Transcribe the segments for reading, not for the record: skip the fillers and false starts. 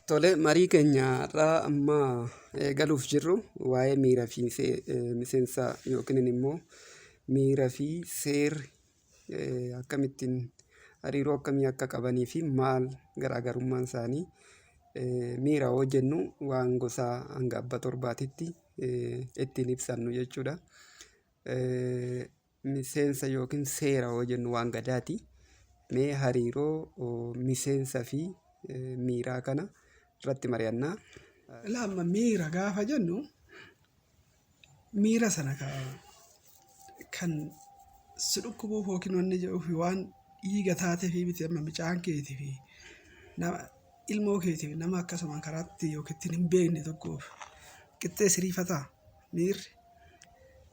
Tole, marii keenya har'aa amma eegaluuf jirru waa'ee miira fi miseensa yookiin immoo miira fi seerri akkamittiin hariiroo akkamii akka qabanii fi maal garaagarummaan isaanii. Miira hoo jennu waan gosa hanga abba torbaatitti ittiin ibsannu jechuudha. Miseensa yookiin seera hoo jennu waan gadaati. Mee hariiroo miseensa fi miiraa kana irratti mari'annaa. Ilaa amma miira gaafa jennu miira sana kan si dhukkubuuf yookiin wanni jedhuuf waan dhiiga taatee fi miti amma mucaan keetii fi nama ilmoo keetiif nama akkasumaan karaatti yookiin hin beekne tokkoof qixxee siriifataa miirri.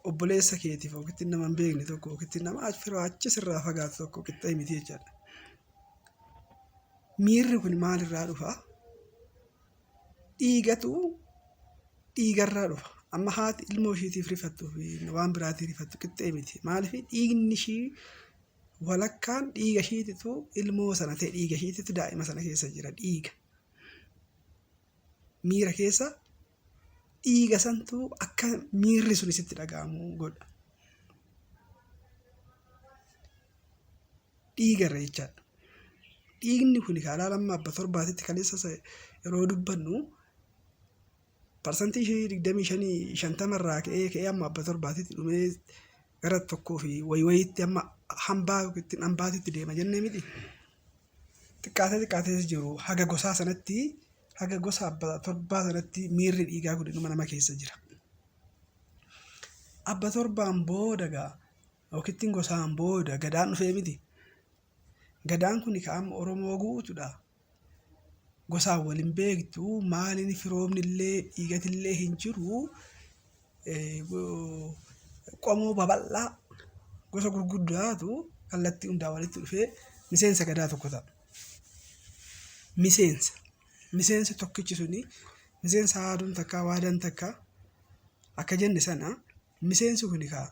Obboleessa keetiif yookiin nama hin beekne tokko yookiin nama firoo achi sirraa fagaatu tokko qixxee miti jechaadha. Miirri kun maalirraa dhufa? Dhiigatu dhiigarraa dhufa. Amma haati ilmoo ishiitiif rifattuu fi waan biraatii rifattu qixxee miti. Maaliif dhiigni ishii walakkaan dhiiga ishiititu ilmoo sana ta'e, dhiiga ishiititu daa'ima sana keessa jira dhiiga. Miira keessa dhiiga santu akka miirri sun sitti dhaga'amu godha. Dhiigarra jechaadha. Dhiigni kun karaa lamma abba torbaatitti kaleessa yeroo dubbannu parsantii 25 50 irraa ka'ee ka'ee amma abba torbaatitti dhumee gara tokkoo fi wayi wayiitti amma hambaa yookiin hambaatitti deema jennee miti. Xiqqaatee xiqqaatees jiru haga gosaa sanatti, haga gosa abba torbaa sanatti miirri dhiigaa kun dhuma nama keessa jira. Abba torbaan booda gaa yookiin gosaan booda gadaan dhufee miti. Gadaan kun ka amma Oromoo guutuudha. Gosaan wal hin beektu, maaliin firoomni illee dhiigatillee hin jiru. Qomoo babal'aa gosa gurguddaatu kallattii hundaa walitti dhufee miseensa gadaa tokko ta'a. Miseensa. Miseensi tokkichi suni miseensa haaduun takka waadaan takka akka jenne sana miseensi kun kaa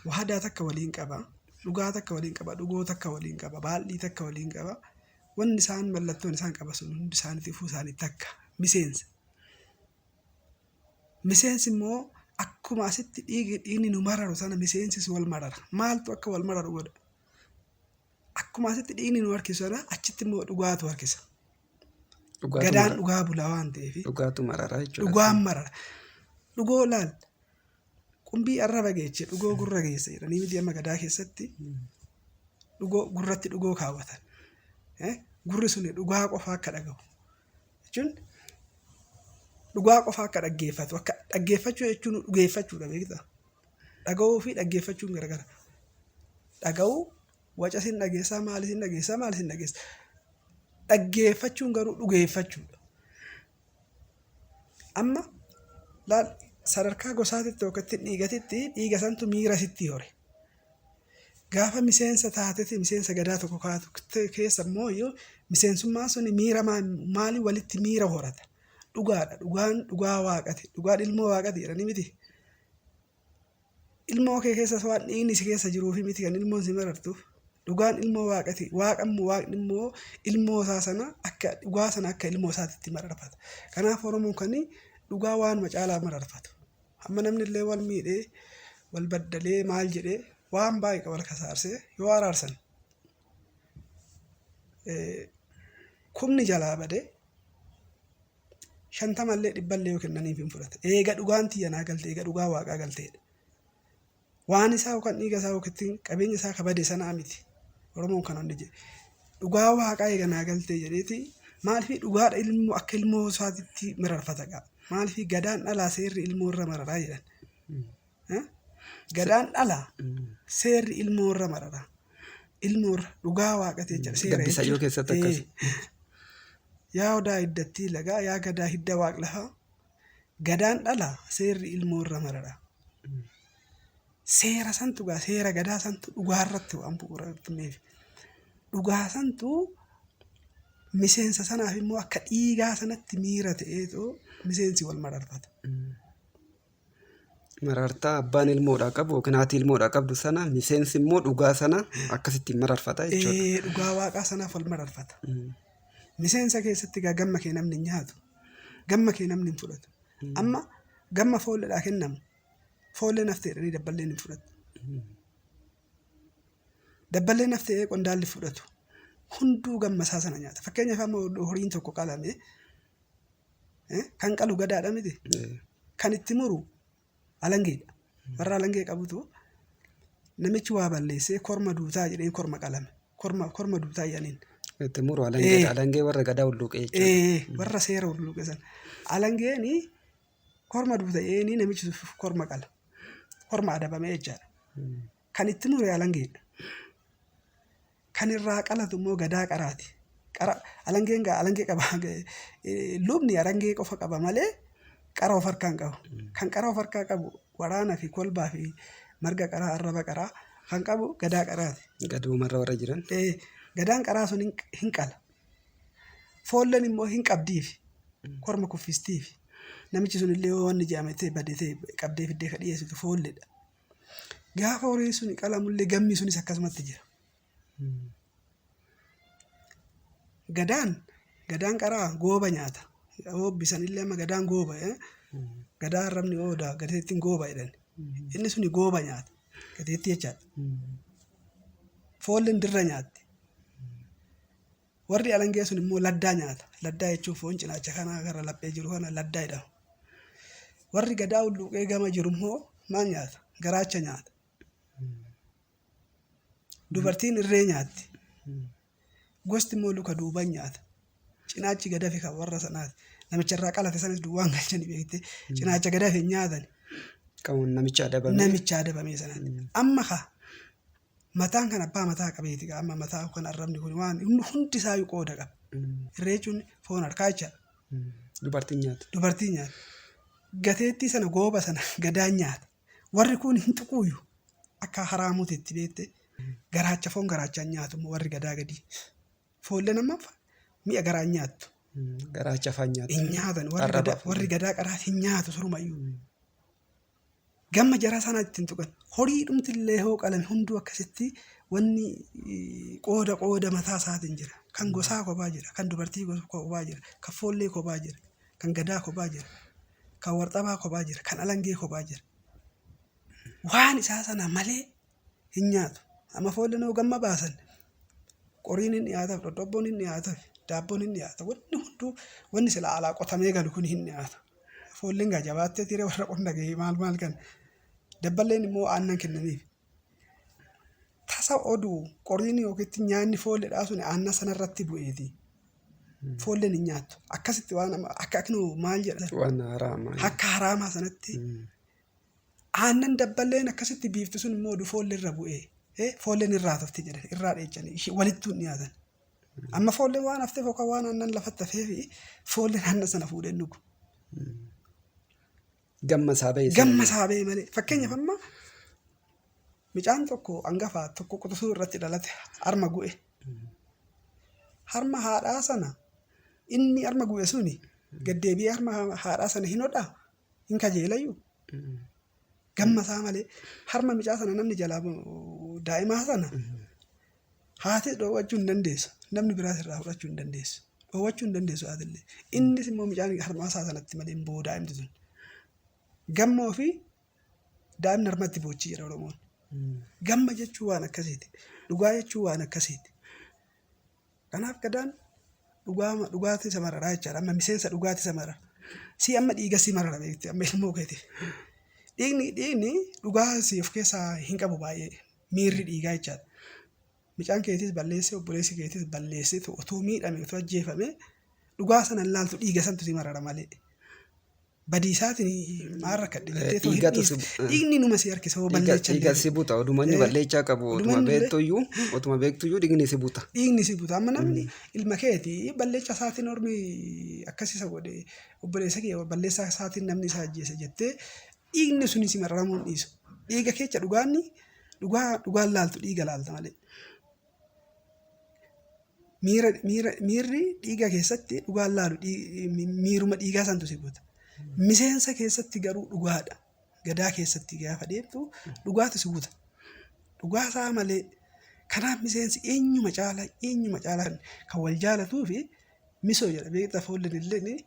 waadaa takka waliin qaba, dhugaa takka waliin qaba, dhugoo takka waliin qaba, baaldhii takka waliin qaba. Wanni isaan mallattoon isaan qaba sun hundi isaaniitiifuu isaanii takka miseensa. Miseensi immoo akkuma asitti dhiigi dhiigni nu mararu sana miseensis wal marara. Maaltu akka wal mararu godha? Akkuma asitti dhiigni nu harkisu sana achitti immoo dhugaatu harkisa. Dhugaatu Gadaan mara- dhugaa bula waan ta'eef Dhugaatu marara jechuudha. dhugaan marara. Dhugoo laal qumbii arraba geeche dhugoo gurra geesse jedhanii miti amma gadaa keessatti dhugoo gurratti dhugoo kaawwatan. Gurri suni dhugaa qofa akka dhagahu jechuun dhugaa qofa akka dhaggeeffatu, akka dhaggeeffachuu jechuun dhugeeffachuudha beektaa. Dhaga'uu fi dhaggeeffachuun garagara. Dhaga'uu waca sin dhageessaa, maali sin dhageessaa, maali sin dhageessa. Dhaggeeffachuun garuu dhugeeffachuudha. Amma laal sadarkaa gosaatitti yookiin dhiigatitti dhiiga santu miira sitti hore. Gaafa miseensa taatetti miseensa gadaa tokko kaatu keessa immoo iyyuu miseensummaan sun miira maali walitti miira horata. Dhugaadha. Dhugaan dhugaa waaqati. Dhugaan ilmoo waaqati jedhanii miti. Ilmoo kee keessas waan dhiigni si keessa jiruufi miti kan ilmoon si marartuuf. Dhugaan ilmoo waaqati. Waaqa immoo waaqni immoo ilmoo isaa sana akka dhugaa sana akka ilmoo isaatitti mararfata. Kanaaf Oromoon kan dhugaa waanuma caalaa mararfatu. Amma namni illee wal miidhee wal baddalee maal jedhee waan baay'ee wal kasaarsee yoo araarsan kumni jalaa badee 50llee 100llee yoo kennaniif hin fudhata. Eega dhugaan tiyya naa galte, eega dhugaa waaqaa galteedha. Waan isaa yookaan dhiiga isaa yookiin qabeenya isaa kabade sanaa miti. Oromoon kan hundi jedhe. Dhugaa waaqaa eega naa galtee jedheeti maaliif dhugaadha ilmoo akka ilmoo isaatitti mararfata qaba. Maaliif gadaan dhalaa seerri ilmoo irra mararaa jedhan. Gadaan dhalaa seerri ilmoo irra mararaa. Ilmoo irra dhugaa waaqati jechuudha. Seera Gabbisayyoo jechuudha. keessatti akkasi. Yaa odaa hiddattii lagaa, yaa gadaa hidda waaq lafaa. Gadaan dhalaa seerri ilmoo irra mararaa. Seera santu gaa seera gadaa santu dhugaa irratti waan bu'uureffameef. Dhugaa santu miseensa sanaaf immoo akka dhiigaa sanatti miira ta'eetu miseensi wal mararfata. Marartaa abbaan ilmoodhaa qabu yookiin haati ilmoodhaa qabdu sana miseensi immoo dhugaa sana akkasittiin mararfata jechuudha. Dhugaa waaqaa sanaaf wal mararfata. Miseensa keessatti egaa gamma kee namni hin nyaatu. Gamma kee namni hin fudhatu. Amma gamma foolleedhaa kennamu. Foolleen haftee jedhanii dabballeen hin fudhatu. Dabballeen haftee qondaalli fudhatu. Hunduu gamma isaa sana nyaata. Fakkeenyaaf amma horiin tokko qalame kan qalu gadaadha miti. Kan itti muru alangeedha. Warra alangee qabutu namichi waa balleessee korma duutaa jedhee korma qalame. Korma duutaa jedhaniin. Itti muru alangeedha. Alangee warra gadaa hulluuqee jechuudha. Warra seera hulluuqe sana. Alangeeni korma duuta jedhanii namichi korma qala. Korma adabame jechaadha. Kan itti mure alangeedha. Kan irraa qalatu immoo gadaa qaraati. Qara alangeen alangee qaba. Lubni alangee qofa qaba malee qara of harkaa hin qabu. Kan qara of harkaa qabu waraana fi kolbaa fi marga qaraa arraba qaraa kan qabu gadaa qaraati. Gaduumarra warra jiran. Gadaan qaraa sun hin qala. Foolleen immoo hin qabdiifi. Korma kuffistiifi. Namichi sun illee yoo wanni jedhame ta'e bade ta'e qabdee fiddee ka dhiyeessitu foolleedha. Gaafa horiin sun qalamullee gammi sunis akkasumatti jira. Gadaan qaraa gooba nyaata. Oobbisan illee amma gadaan gooba. Gadaa arrabni oodaa gateettiin gooba jedhan. Inni suni gooba nyaata. Gateettii jechaadha. Foolleen dirra nyaatti. Warri alangee sun immoo laddaa nyaata. Laddaa jechuun foon cinaacha kana gara laphee jiru kana laddaa jedhama. Warri gadaa hulluuqee gama jiru immoo maal nyaata? Garaacha nyaata. Dubartiin irree nyaatti. Gosti immoo luka duuban nyaata. Cinaachi gadafi kan warra sanaati. Namicha irraa qalate sanis duwwaan galchanii beektee cinaacha gadafi hin nyaatan. Kan namicha adabame. Namicha adabame sanaati. Amma kaa mataan kan abbaa mataa qabeeti amma mataa kan arrabni kun waan hundi isaayyuu qooda qaba. Irree jechuun foon harkaa jechaadha. Dubartiin nyaata. Dubartiin nyaata. Gateettii sana gooba sana gadaan nyaata. Warri kun hin tuquuyyu akka haraamuuti beekte garaacha foon garaachaan nyaatu warri gadaa gadii. Foolleen amma mi'a garaa nyaattu. Garaacha afaan nyaatu. Hin nyaatan warri gadaa qaraa hin nyaatu surumayyuu. Gamma jaraa sana ittiin tuqan. Horii dhumtillee hoo qalame hunduu akkasitti wanni qooda qooda mataa isaatiin jira. Kan gosaa kophaa jira, kan dubartii kophaa jira, kan foollee kophaa jira, kan gadaa kophaa jira, kan warxabaa kophaa jira, kan alangee kophaa jira. Waan isaa sana malee hin nyaatu. Amma foolleen hoo gamma baasan qoriin hin dhiyaataaf, dhodhobboon hin dhiyaataaf, daabboon hin dhiyaata. Wanni hunduu wanni sila alaa qotamee galu kun hin dhiyaata. Foolleen gaa jabaattee tiree warra qonna gahee maal maal kan dabballeen immoo aannan kennaniif. Tasa oduu qoriin yookiin nyaanni foolleedhaa sun aannan sanarratti bu'eeti. Foolleen hin nyaattu. Akkasitti waan akka aknoo maal jedha. Waan haraamaa. Akka haraamaa sanatti. Aannan dabballeen akkasitti biiftu sun immoo oduu foollee irra bu'ee. Foolleen irraa tofti jedhan irraa dheechanii walittuu hin dhiyaatan. Amma foolleen waan hafteef yookaan waan aannan lafatti hafeefi foolleen aannan sana fuudhee dhugu. Gamma isaa ba'e. Gamma isaa ba'e malee. Fakkeenyaaf amma mucaan tokko hangafaa tokko quxisuu irratti dhalate harma gu'e. Harma haadhaa sana inni harma gu'e suni gaddeebi'ee harma haadhaa sana hin hodhaa hin kajeelayyuu. Gamma isaa malee harma mucaa sana namni jalaa daa'imaa sana haati dhoowwachuu hin dandeessu. Namni biraas irraa fudhachuu hin dandeessu. Dhoowwachuu hin dandeessu haatillee. Innis immoo mucaan harma isaa sanatti malee hin boo'u daa'imti sun. Gamma ofii daa'imni harmatti boochi jedha Oromoon. Gamma jechuun waan akkasiiti. Dhugaa jechuun waan akkasiiti. Kanaaf gadaan dhugaatii isa mararaa jechaadha. Amma miseensa dhugaatii isa marara. Si amma dhiiga si marara beekte amma ilmoo keetiif. Dhiigni dhugaa si of keessaa hin qabu baay'ee miirri dhiigaa jechaadha. Mucaan keetis balleessee obboleessi keetis balleessee otoo miidhame otoo ajjeefame dhugaa sana hin laaltu dhiiga santu si marara malee. Badiisaatiin maal rakkadhe jettee otoo hin dhiiste dhiigni numa si harkisa hoo balleechaa Dhiiga si buta oduma inni balleechaa qabu otuma beektuyyuu dhiigni si buta. Dhiigni si buta amma namni ilma keeti balleecha isaatiin ormi akkas isa godhe obboleessa kee balleessaa isaatiin namni isa ajjeese jettee dhiigni suni si mararamuu hin dhiisu. Dhiiga keessa dhugaanni dhugaan laaltu dhiiga laalta malee. Miirri dhiiga keessatti dhugaan laalu miiruma dhiigaa santu si buta. Miseensa keessatti garuu dhugaadha. Gadaa keessatti gaafa deemtu dhugaatu si buta. Dhugaa isaa malee kanaaf miseensi eenyuma caalaa kan wal jaalatuu fi Misoo jedha beektaa foolleen illee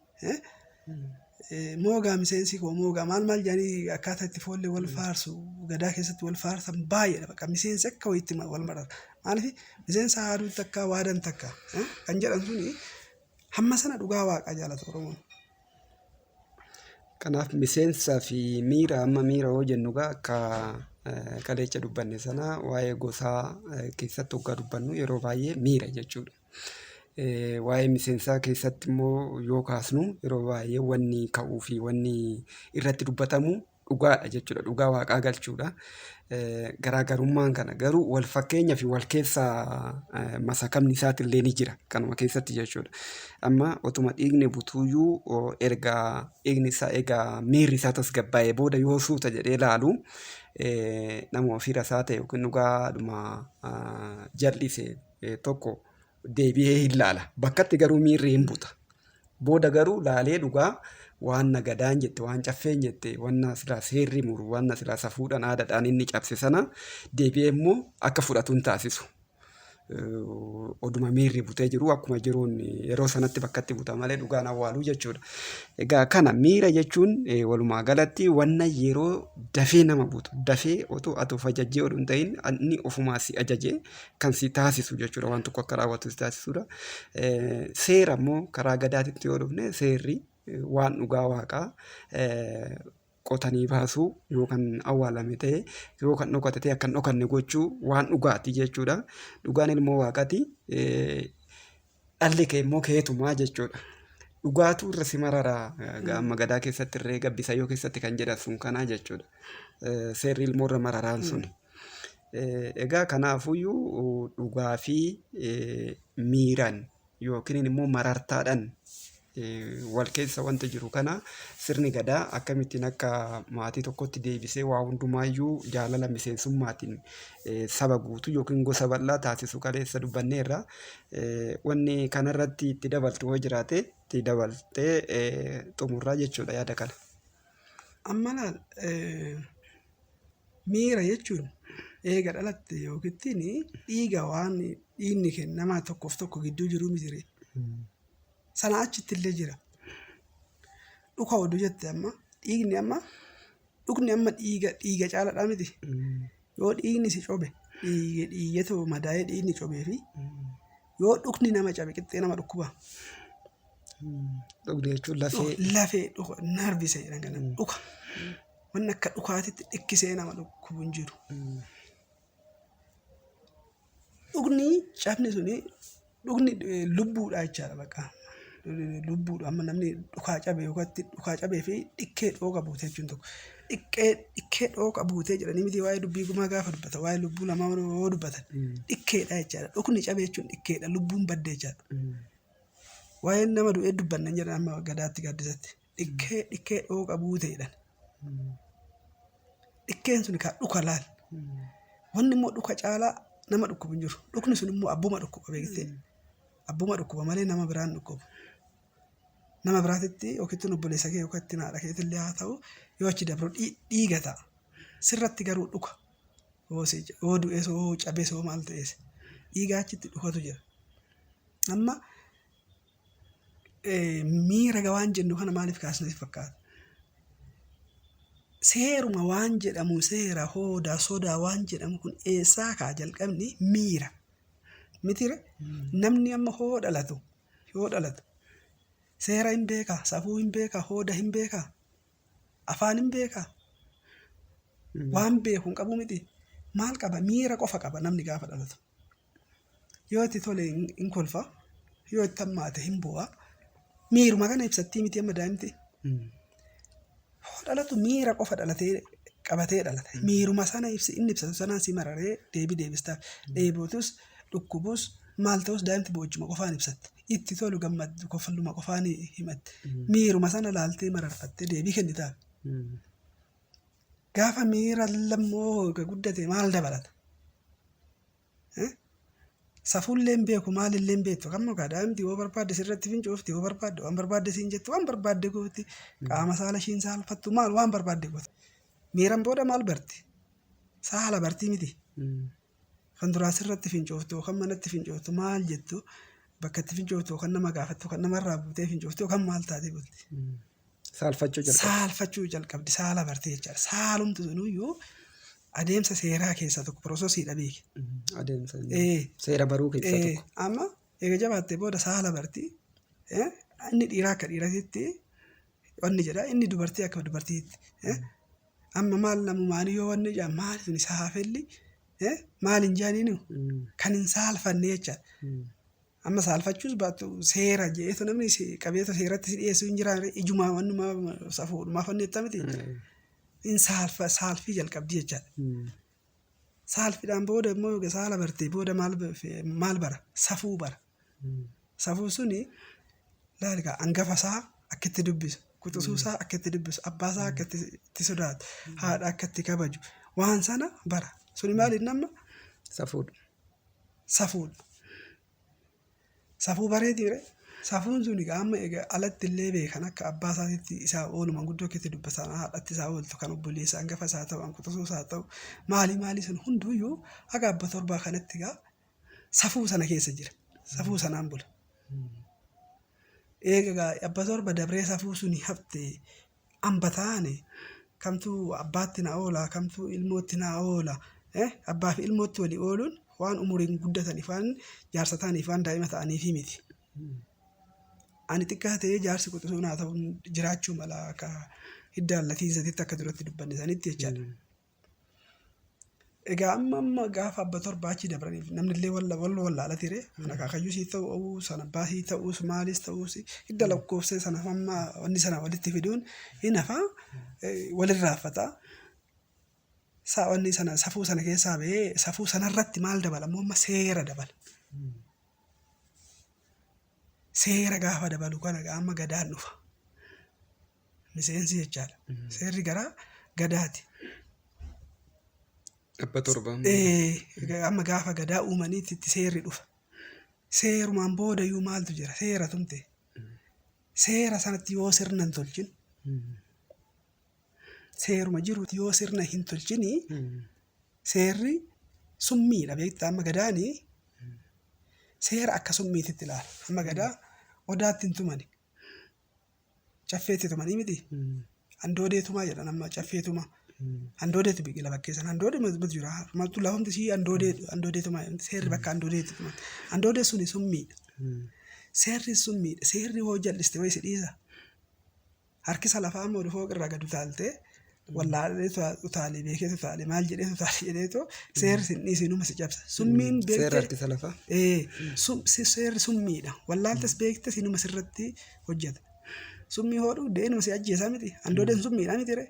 moogaa miseensi koo moogaa maal maal jedhanii akkaataa itti foollee wal faarsu gadaa keessatti wal faarsan baay'eedha bakka miseensi akka wayiitti wal marara. Maaliif miseensa haaduu takka waadan takka kan jedhan suni hamma sana dhugaa waaqaa jaalata Oromoon. Kanaaf miseensaa fi miira amma miira yoo jennu egaa akka kaleecha dubbanne sana waa'ee gosaa keessatti hoggaa dubbannu yeroo baay'ee miira jechuudha. Waa'ee miseensaa keessatti immoo yoo kaasnu yeroo baay'ee wanni ka'uu fi wanni irratti dubbatamu dhugaadha jechuudha. Dhugaa waaqaa galchuudha. Garaagarummaan kana garuu wal fakkeenya fi wal keessa masakamni isaatillee ni jira kanuma keessatti jechuudha. Amma otuma dhiigni butuuyyuu erga dhiigni isaa egaa miirri isaa tasgabbaa'ee booda yoo suuta jedhee ilaalu nama fira isaa ta'e yookiin dhugaadhuma jal'ise tokko deebi'ee hin laala. Bakkatti garuu miirri hin buta. Booda garuu laalee dhugaa waan nagadaan jette, waan caffeen jette, waan silaa seerri muru, waan silaa safuudhaan aadaadhaan inni cabse sana deebi'ee immoo akka fudhatu hin taasisu. Oduma miirri butee jiru akkuma jiruun yeroo sanatti bakkatti buta malee dhugaan awwaaluu jechuudha. Egaa kana miira jechuun walumaa galatti wanna yeroo dafee nama butu dafee otoo ati of ajajjee oduu hin ta'in inni ofumaa si ajajee kan si taasisu jechuudha waan tokko akka raawwatu si taasisudha. Seera immoo karaa gadaatitti yoo dhufne seerri waan dhugaa waaqaa qotanii baasuu yoo kan awwaalame ta'e yoo kan dhokate ta'e akka hin dhokanne gochuu waan dhugaati jechuudha. Dhugaan ilmoo waaqaati. Dhalli kee immoo keetumaa jechuudha. Dhugaatu irra si mararaa amma gadaa keessatti irree gabbisayyoo keessatti kan jedhan sun kanaa jechuudha. Seerri ilmoo irra mararaan suni. Egaa kanaafuyyuu dhugaa fi miiraan yookiin immoo marartaadhaan wal keessa wanta jiru kana sirni gadaa akkamittiin akka maatii tokkotti deebisee waa hundumaayyuu jaalala miseensummaatiin saba guutuu yookiin gosa bal'aa taasisu kaleessa dubbanneerra. Wanni kanarratti itti dabaltu yoo jiraate itti dabaltee xumurraa jechuudha yaada kana. Amma laal miira jechuun eega dhalatte yookiin dhiiga waan dhiigni kennamaa tokkoof tokko gidduu jiru miti. Sana achitti illee jira. Dhuka oduu jette amma dhiigni amma dhukni amma dhiiga dhiiga caalaadhaa miti. Yoo dhiigni si cobe dhiige dhiigeetoo madaa'ee dhiigni cobee fi yoo dhukni nama cabe qixxee nama dhukkuba. Dhugni jechuun lafee. Lafee dhuka narvisa jedhan kana dhuka. Wanni akka dhukaatitti dhikkisee nama dhukkubu hin jiru. Dhugni cabni suni dhugni lubbuudha jechaadha bakka. Lubbuudha amma namni dhukaa cabe yookaan dhukaa cabee fi dhikkee dhooqa buute jechuun tokko. Dhikkee dhikkee dhooqa buutee jedhanii miti waa'ee dubbii gumaa gaafa dubbatan waa'ee lubbuu lamaa yoo dubbatan dhikkeedha jechaadha. Dhukni cabe jechuun dhikkeedha lubbuun badde jechaadha. Waa'een nama du'ee dubbannan jedhan amma gadaatti gaaddisatti. Dhikkee dhikkee dhooqa buute jedhan. Dhikkeen sun kaa dhuka laal. Wanni immoo dhuka caalaa nama dhukkubu hin jiru. Dhukni sun immoo abbuma dhukkuba beektee. Abbuma dhukkuba malee nama biraan dhukkubu. Nama biraatitti yookiin obboleessa kee yookiin haadha keetillee haa ta'u yoo achi dabru dhiiga ta'a. Sirratti garuu dhuka. Yoo du'es yoo cabes yoo maal ta'es dhiiga achitti dhukatu jira. Amma miira waan jennu kana maaliif kaasne fakkaata? Seeruma waan jedhamu seera hoodaa sodaa waan jedhamu kun eessaa kaa jalqabni miira. Mitire namni amma hoo dhalatu yoo dhalatu seera hin beekaa safuu hin beekaa hooda hin beekaa afaan hin beekaa waan beeku hin qabu miti maal qaba miira qofa qaba namni gaafa dhalatu. Yoo itti tole hin kolfa yoo itti hammaate hin bu'a miiruma kana ibsattii miti amma daa'imti. Hoo dhalatu miira qofa dhalatee qabatee dhalata. Miiruma sana ibsi inni ibsatu sanaan si mararee deebii deebistaaf. Dheebotus dhukkubus maal ta'us daa'imti boochuma qofaan ibsatti. Itti tolu gammaddu kofaluma qofaan himatti. Miiruma sana laaltee mararfattee deebii kennitaaf. Gaafa miira lammoo guddate maal dabalata? Safuullee hin beeku maalillee hin beektu kan mukaa daa'imti yoo barbaadde sirratti fincoofti yoo barbaadde waan barbaadde siin jettu waan barbaadde gooti qaama saala ishiin saalfattu maal waan barbaadde gooti. Miiran booda maal barti? Saala bartii miti. Kan duraa sirratti fincooftu yookaan manatti fincooftu maal jettu Bakka itti fincooftu kan nama gaafattu kan namarraa buutee fincooftu kan maal taatee bulti. Saalfachuu jalqabdi. Saalfachuu jalqabdi saala bartee jechaadha. Saalumti sunuyyuu adeemsa seeraa keessaa tokko piroosesiidha beeki. Adeemsa seera baruu keessaa tokko. Amma eega jabaattee booda saala barti. Inni dhiiraa akka dhiiratitti wanni jedha inni dubartii akka dubartiitti. Amma maal namumaanii yoo wanni jedhan maali suni saafelli maal hin jaaniinu kan hin saalfanne jechaadha. Amma saalfachuus baattu seera jedheetu namni qabeetu seeratti si dhiyeessuu hin jiraan ijumaa wannumaa safuudhumaaf wanni jetta miti. Hin saalfa saalfii jalqabdi jechaadha. Saalfiidhaan booda immoo egaa saala bartee booda maal bara safuu bara. Safuu suni laal egaa hangafa isaa akka itti dubbisu quxisuu isaa akka itti dubbisu abbaa isaa akka itti sodaatu haadha akka itti kabaju waan sana bara. Suni maali nama Safuudha. Safuudha. Safuu bareetii ree? Safuun sun egaa amma egaa alatti illee beekan akka abbaa isaatiitti isaa oolu manguddoo akka itti dubbatan haadhatti isaa ooltu kan obboleessa hangafa isaa ta'u kan quxisuu isaa ta'u maali maali sun hunduyyuu haga abba torbaa kanatti egaa safuu sana keessa jira. Safuu sanaan bula. Eega egaa abba torba dabree safuu suni hafte amba taane kamtuu abbaatti na oola kamtuu ilmootti na oola abbaa fi ilmootti walii ooluun waan umuriin guddataniif waan jaarsa ta'aniif waan daa'ima ta'aniif miti. Ani xiqqaa ta'ee jaarsi quxisuu naa ta'uun jiraachuu mala akka hidda latiinsatitti akka duratti dubbanne sanitti jechaadha. Egaa amma amma gaafa abba torbaa achi dabraniif namni illee wal wallaalaa ture. Kan akaakayyuu sii ta'uu sana abbaa sii ta'uus maalis ta'uus hidda lakkoofsee sana amma wanni sana walitti fiduun hin hafa walirraa Wanni sana safuu sana keessaa bahee safuu sanarratti maal dabala immoo amma seera dabala. Seera gaafa dabalu kana amma gadaan dhufa. Miseensi jechaadha. Seerri garaa gadaati. Abba torba. Amma gaafa gadaa uumaniitti itti seerri dhufa. Seerumaan boodayyuu maaltu jira? Seera tumte. Seera sanatti yoo sirna hin tolchin seeruma jiru yoo sirna hin tolchini seerri summiidha beektaa amma gadaanii seera akka summiititti ilaala. Amma gadaa odaatti hin tumani. Caffeetti tumanii miti. Handoodee tumaa jedhan amma caffee tumaa. Handoodeetu biqila bakkee sana. Handoodee matu jira. Maltu lafumti ishii handoodee handoodee tumaa jedhamti. Seerri bakka handoodeetti tuman. Handoodee suni summiidha. Seerri summiidha. Seerri hoo jal'iste wayi si dhiisa. Harkisa lafaa immoo fooq irraa gad utaaltee wallaalee utaalee beekee utaalee maal jedhee utaalee jedheetoo seerri sin dhiisinuma si cabsa. Summiin Seerri beektee harkisa lafaa. Seerri summiidha. Wallaaltes beektes inuma sirratti hojjeta. Summii hoo dhugde inuma si ajjeesaa miti. Handoodeen summiidha miti ree.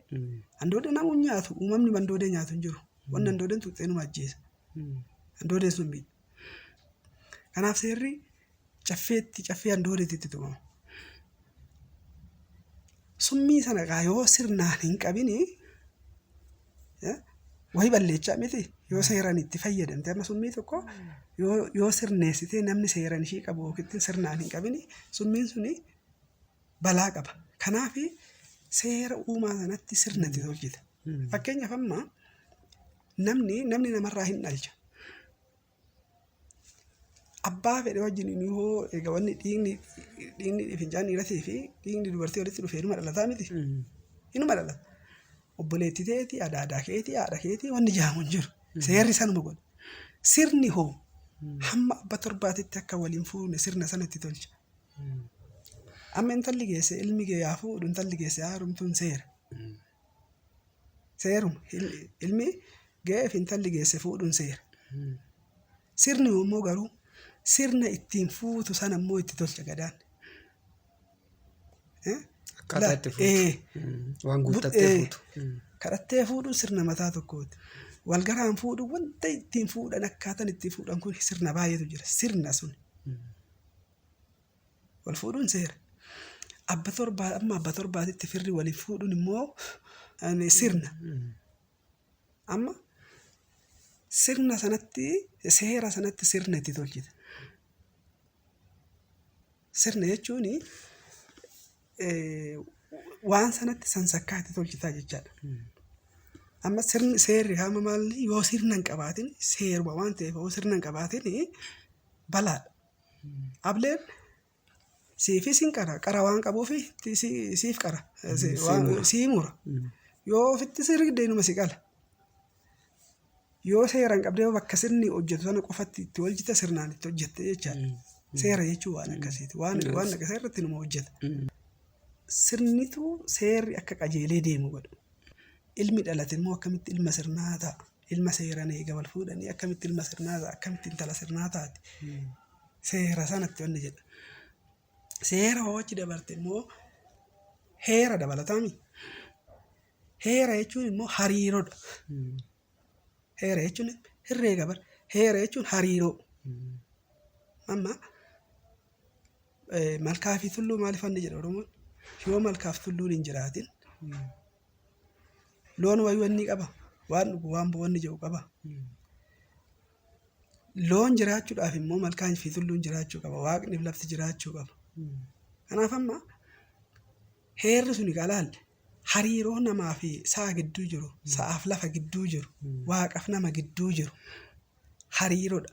Handoodee namuu hin nyaatu. Uumamni handoodee nyaatu hin jiru. Wanni handoodeen tuqxee inuma ajjeesa. Handoodeen summiidha. Kanaaf seerri caffeetti caffee handoodeetti tumama. Summii sana egaa yoo sirnaan hin qabini wayii balleechaa miti yoo seeraan itti fayyadamte amma summii tokko yoo sirneessitee namni seeraan ishii qabu yookiin sirnaan hin qabini summiin suni balaa qaba. Kanaaf seera uumaa sanatti sirna itti tolchita. Fakkeenyaaf amma namni namarraa hin dhalcha. Abbaa fedhe wajjin yoo egaa wanni dhiigni dhiigni fincaan dhiiratii fi dhiigni dubartii walitti dhufee inuma dhalataa miti. Inuma dhalata. Obboleettii ta'eeti, adaadaa keetii, haadha keetii wanni jaamu hin jiru. Seerri sanuma godha. Sirni hoo hamma abba torbaatitti akka waliin fuune sirna sana itti tolcha. Amma intalli geesse ilmi gee yaa fuudhu intalli geesse haa heerumtuun seera. Seeruma ilmi ga'eef intalli geesse fuudhuun seera. Sirni immoo garuu sirna ittiin fuutu sana immoo itti tolcha gadaan. Akkaataa itti fuutu. Waan guuttattee fuutu. Kadhattee fuudhuun sirna mataa tokkooti. Wal garaan fuudhuun wanta ittiin fuudhan akkaataan ittiin fuudhan kun sirna baay'eetu jira. Sirna sun. Wal fuudhuun seera. Abba torbaa amma abba torbaatitti firri waliin fuudhuun immoo sirna. Amma sirna sanatti seera sanatti sirna itti tolchita. Sirna jechuun waan sanatti sansakkaa itti tolchitaa jechaadha. Amma sirni seerri hamma maalli yoo sirna hin qabaatin seeruma waan ta'eef yoo sirna hin qabaatin balaadha. Ableen siifis hin qara. Qara waan qabuuf siif qara. Sii mura. Yoo ofitti si rigde inuma si qala. Yoo seera hin qabdee bakka sirni hojjetu sana qofatti itti hojjete sirnaan itti hojjette jechaadha. Seera jechuun waan akkasiiti. Waan akkasii irratti inuma hojjeta. Sirnitu seerri akka qajeelee deemu godha. Ilmi dhalate immoo akkamitti ilma sirnaa ta'a? Ilma seeraan eega wal fuudhanii akkamitti ilma sirnaa ta'a? Akkamitti intala sirnaa taati? Seera sanatti wanni jedha. Seera hoo achi dabarte immoo heera dabalataami. Heera jechuun immoo hariiroodha. Heera jechuun herreega bara. Heera jechuun hariiroo. Amma malkaa fi tulluu maaliif wanni jedha Oromoon? Yoo malkaa fi tulluun hin jiraatin loon wayii wanni qaba. Waan dhugu waan bo'oo wanni jedhu qaba. Loon jiraachuudhaaf immoo malkaan fi tulluun jiraachuu qaba. Waaqni fi lafti jiraachuu qaba. Kanaaf amma heerri suni laal hariiroo namaa fi sa'a gidduu jiru, sa'aaf lafa gidduu jiru, waaqaaf nama gidduu jiru hariiroodha.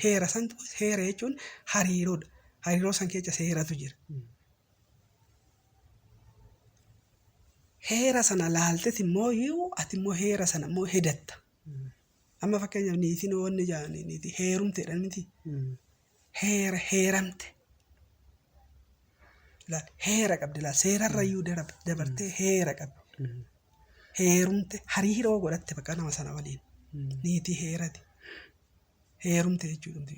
Heera santu heera jechuun hariiroodha. Hariiroo san keessa seeratu jira. Heera sana laalteti immoo ati immoo heera sana immoo hedatta. Amma fakkeenyaaf niitiin wanni jedhan niitii heerumteedha miti. Heera heeramte. Laal heera qabdi laal seerarrayyuu dabartee heera qabdi. Heerumte hariiroo godhatte bakka nama sana waliin. Niitii heerati. Heerumte jechuudha.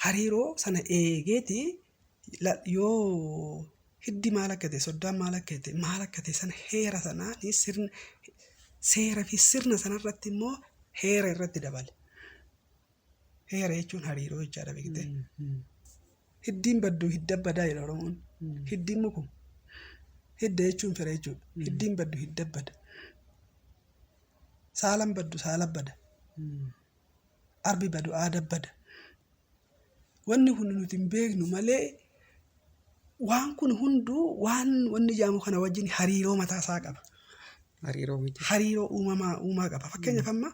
Hariiroo sana eegeeti yoo hiddi maal akka ta'e soddaan maal akka ta'e maal akka ta'e sana heera sanaa sirna seera fi sirna sanarratti immoo heera irratti dabale. Heera jechuun hariiroo jechaadha beektee. Hiddiin baddu hidda badaa jedha Oromoon. Hiddiin muku. Hidda jechuun fira jechuudha. Hiddiin baddu hidda bada. Saalan baddu saala bada. Arbi badu aada bada. Wanni kun nuti hin beeknu malee waan kun hunduu waan wanni jedhamu kana wajjin hariiroo mataa isaa qaba. Hariiroo miti. Hariiroo uumamaa uumaa qaba. Fakkeenyaaf amma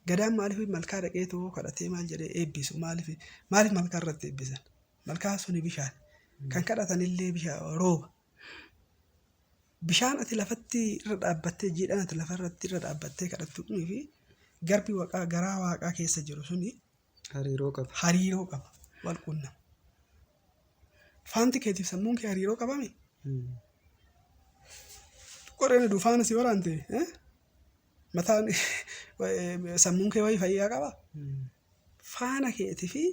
gadaan maaliif malkaa dhaqee too kadhatee maal jedhee eebbisu maaliif maaliif malkaa irratti eebbisan? Malkaa suni bishaan. Kan kadhatanillee bishaan rooba. Bishaan ati lafatti irra dhaabbattee jiidhaan ati lafarratti irra dhaabbattee kadhattu kunii fi garbi waaqaa garaa waaqaa keessa jiru suni Hariiroo qaba. hariiroo qaba. Wal quunnama. Faanti keetiif sammuun kee hariiroo qabame? Qoreen aduu faana si waraante mataan sammuun kee wayii fayyaa qaba? Faana keetii fi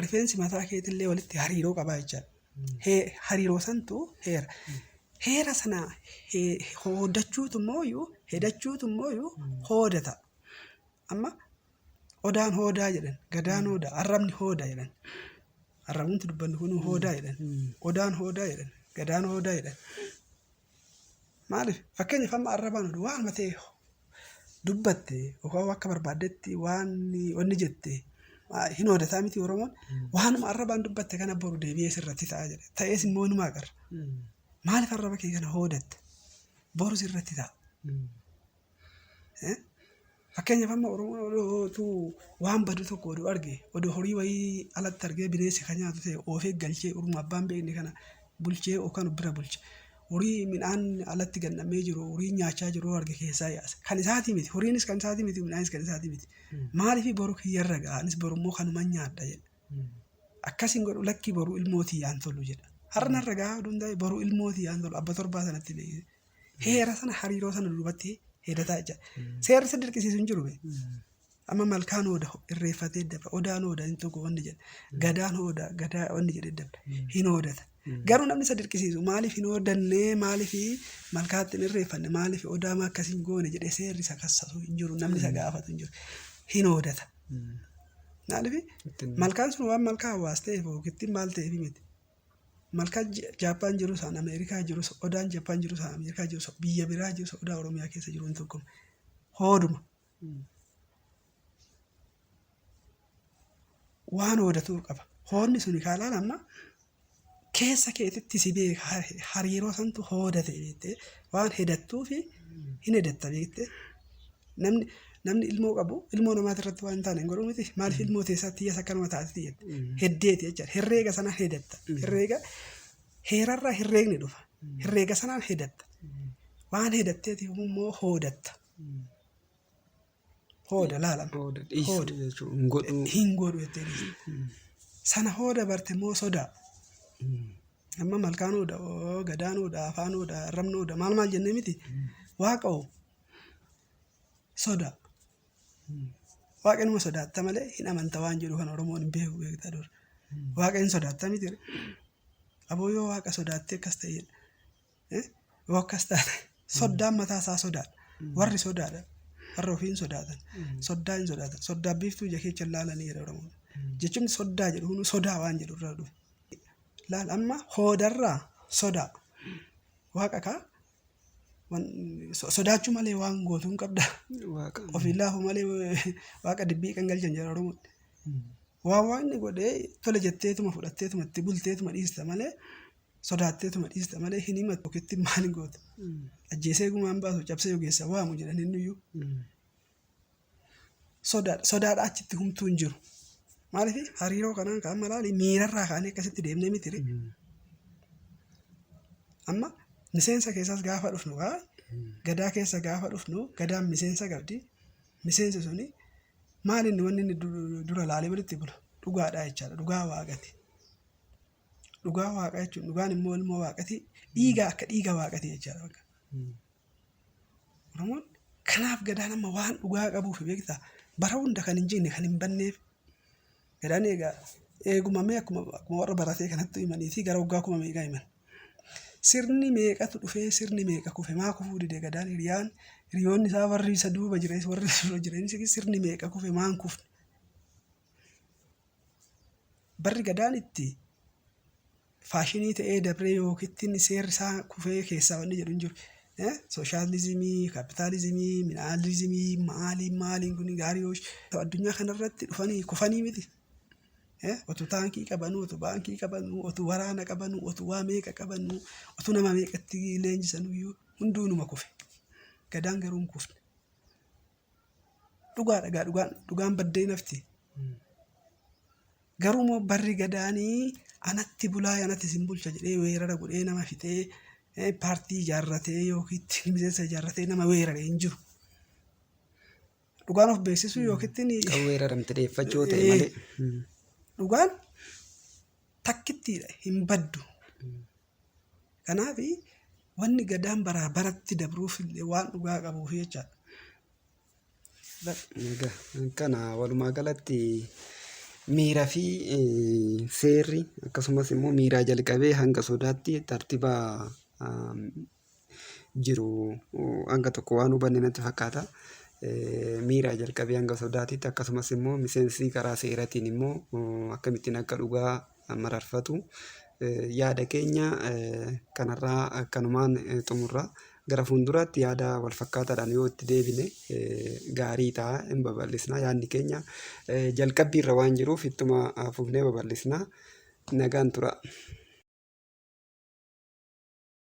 rifeensi mataa keetillee walitti hariiroo qabaa jechaadha. Hariiroo santu heera. Heera sana hoodachuutu immoo hedachuutu immoo hoodata. Amma odaan hoodaa jedhan, gadaan hoodaa, arrabni hoodaa jedhan. Arrabumti dubbannu kun hoodaa jedhan. Odaan hoodaa jedhan, gadaan hoodaa jedhan. Maaliif? Fakkeenyaaf amma arrabaan oduu waan ta'e dubbatte yookaan akka barbaaddetti waan wanni jette hin hoodataa miti Oromoon. Waanuma arrabaan dubbatte kana boru deebi'ee sirratti ta'a jedha. Ta'ees immoo inuma agarra. Maaliif arraba kee kana hoodatte? Boru sirratti ta'a. Fakkeenyaaf amma Oromoon oduu waan badu tokko oduu arge oduu horii wayii alatti argee bineensi kan nyaatu ta'e oofee galchee urma abbaan beekne kana bulchee yookaan bira bulche. Horii midhaan alatti gannamee jiru horii nyaachaa jiru arge keessaa yaasa. Kan isaatii miti horiinis kan isaatii miti midhaanis kan isaatii miti. Maaliif boru kiyyarra ga'a anis boru immoo kanuma nyaadha jedha. Akkasiin godhu lakkii boru ilmootii yaan tolu jedha. Har'a narra gahaa oduu hin taane boru ilmootii yaan tolu abba torbaa sanatti beekee. Heera sana hariiroo sana duubatti hedataa jecha. Seerri isa dirqisiisu hin jiru. Amma malkaan hooda irreeffatee dabra. Odaan hooda hin tokko wanni jedha. Gadaan hooda gadaa wanni jedhee dabra. Hin hoodata. Garuu namni isa dirqisiisu maaliif hin hoodannee maaliif malkaatti hin irreeffanne maaliif odaa maa akkasii hin goone jedhee seerri isa kassasu hin jiru namni isa gaafatu hin jiru. Hin hoodata. Maaliif malkaan sun waan malkaa hawaas ta'eef yookiin maal ta'eef miti. Malkaa Jaappaan jiru isaan Ameerikaa jiru odaan Jaappaan jiru isaan Ameerikaa jiru biyya biraa jiru odaa Oromiyaa keessa jiru hin tokko hooduma. Waan hoodatu qaba. Hoodni suni kaalaan amma keessa keetitti si beeka hariiroo santu hoodate beektee waan hedattuu fi hin hedatta beektee namni Namni ilmoo qabu ilmoo namaati irratti waan hin taane hin godhu miti. Maaliif ilmoo teessaatti hiyyeessa akkanuma taate jette. Heddeeti jechaadha. Herreega sana hedatta. Herreega heerarraa herreegni dhufa. Herreega sanaan hedatta. Waan hedatteetiif immoo hoodatta. Hooda laalama. Hooda dhiisuu Hooda. jechuun hin godhuu. Hin godhu jettee dhiiste. Sana hooda barte immoo sodaa. Amma malkaan hooda, oo, gadaan hooda, afaan hooda, arrabni hooda, maal maal jennee miti. Waaqa hoo sodaa. Waaqa inuma sodaatta malee hin amanta waan jedhu kan Oromoon hin beeku beektaa dura. Waaqa hin sodaatta miti. Aboo yoo waaqa sodaattee akkas ta'e jedha. Yoo akkas taate soddaan mataa isaa sodaadha. Warri sodaadha. Warra ofii hin sodaatan. Soddaa hin sodaatan. Soddaa biiftuu ija keessa ilaalanii jedha Oromoon. Jechuun soddaa jedhu kun sodaa waan jedhu irraa dhufe. Laal amma hoodarraa sodaa. Waaqa kaa sodaachuu malee waan gootuu hin qabda. Waaqa. Ofii laafu malee waaqa dibbii kan galchan jedha Oromoon. Waan waaqni godhee tole jetteetuma fudhatteetuma itti bulteetuma dhiista malee sodaatteetuma dhiista malee hin himatu ofitti maal hin gootu. Ajjeesee gumaan baasu cabsee ogeessa waamu jedhan inniyyuu. Sodaadha. Sodaadha achitti humtuu hin jiru. Maaliif hariiroo kanaan kan amma laali miirarraa kaanee akkasitti deemnee miti ree. Amma miseensa keessaas gaafa dhufnu kaa gadaa keessa gaafa dhufnu gadaan miseensa qabdi. Miseensi suni maal inni wanni inni dura laalee walitti bulu dhugaadha jechaadha. Dhugaa waaqati. Dhugaa waaqa jechuun dhugaan immoo ilmoo waaqati dhiiga akka dhiiga waaqati jechaadha. Bakka. Oromoon kanaaf gadaan amma waan dhugaa qabuuf beektaa bara hunda kan hin jigne kan hin banneef gadaan eegaa eegumamee akkuma warra baratee kanatti himaniitii gara waggaa kuma meeqaa himan. Sirni meeqatu dhufee sirni meeqa kufe maa kufuu dide gadaan hiriyaan hiriyoonni isaa warri isa duuba jiranis warri isa dura jiranis sirni meeqa kufe maan kufne. Barri gadaan itti faashinii ta'ee dabree yookiin seerri isaa kufee keessaa wanni jedhu hin jiru. Sooshaalizimii, kaapitaalizimii, minaalizimii, maaliin maaliin kun gaarii yoo addunyaa kanarratti dhufanii kufanii miti. Otuu taankii qabanuu, otuu baankii qabanuu, otuu waraana qabanuu, otuu waa meeqa qabanuu, otuu nama meeqatti leenjisanuyyuu hunduu numa kufe. Gadaan garuu hin kufne. Dhugaadha gaa dhugaan dhugaan baddee nafti. Garuu immoo barri gadaanii anatti bulaa anatti isin bulcha jedhee weerara godhee nama fixee paartii ijaarratee yookiin miseensa ijaarratee nama weerare hin jiru. Dhugaan of beeksisuu yookiin Kan weeraramte dheeffachuu ta'e malee. Dhugaan takkittiidha hin baddu. Kanaaf wanni gadaan baraa baratti dabruuf illee waan dhugaa qabuuf jechaadha. Egaa kana walumaa galatti miira fi seerri akkasumas immoo miiraa jalqabee hanga sodaatti tartiiba jiru hanga tokko waan hubanne natti fakkaata. Miiraa jalqabee hanga sodaatitti akkasumas immoo miseensi karaa seeraatiin immoo akkamittiin akka dhugaa mararfatu yaada keenya kanarraa akkanumaan xumurra. Gara fuulduraatti yaada wal fakkaataadhaan yoo itti deebine gaarii ta'a hin babal'isna yaadni keenya jalqabbii irra waan jiruuf ittuma fufnee babal'isna. Nagaan tura.